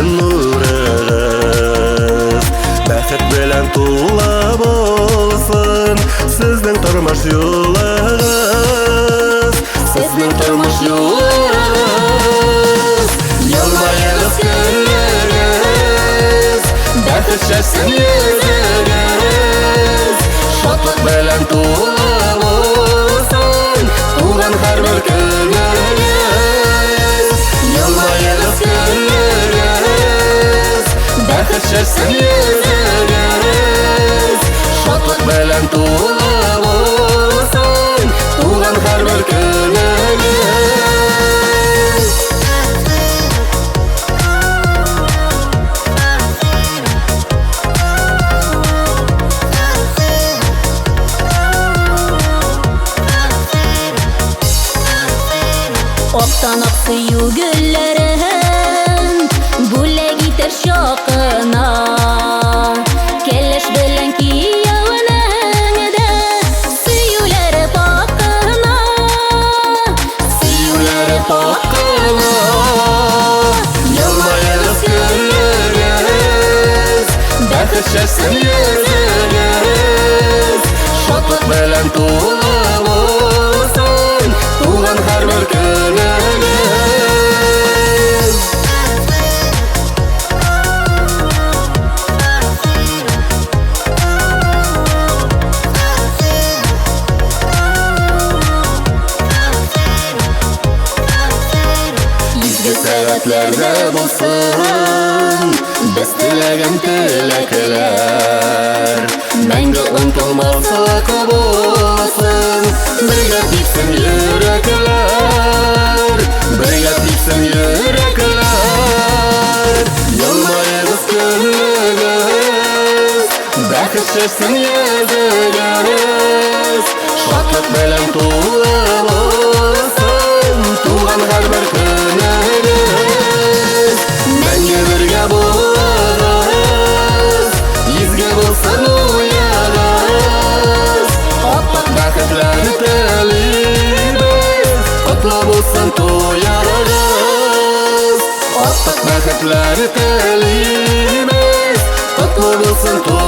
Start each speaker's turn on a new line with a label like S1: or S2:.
S1: чәчсен нурыгыз. Бәхет белән тулы булсын сезнең тормыш юлыгыз. Сезнең тормыш юлыгыз. Елмаегыз, көлегез, бәхет чәчсен йөзегез. Шатлык белән тулы булсын туган һәрбер көнегез. Елмаегыз, көлегез, бәхет чәчсен йөзегез. Шатлык белән тулы булсын туган һәрбер көнегез.
S2: Актан ак сөю гөлләрен бүләк итәр чакына. Кәләш белән кияүнең дә сөюләре пакь кына.
S1: Сөюләре пакь кына. Елмаегыз, көлегез, бәхет чәчсен йөзегез. Шатлык белән тулы булсын туган һәрбер көнегез. Изге сәгатьләрдә булсын без теләгән теләкләр. Мәңге онытылмаслык булсын, бергә типсен йөрәкләр, бергә типсен йөрәкләр. Елмаегыз, көлегез, бәхет чәчсен йөзегез. Шатлык белән тулы булсын туган һәрбер көнегез. Мәңге бергә булыгыз, изге булсын уегыз. Ап-ак бәхетләр телибез, котлы булсын туегыз. Ап-ак бәхетләр телибез, котлы булсын туегыз.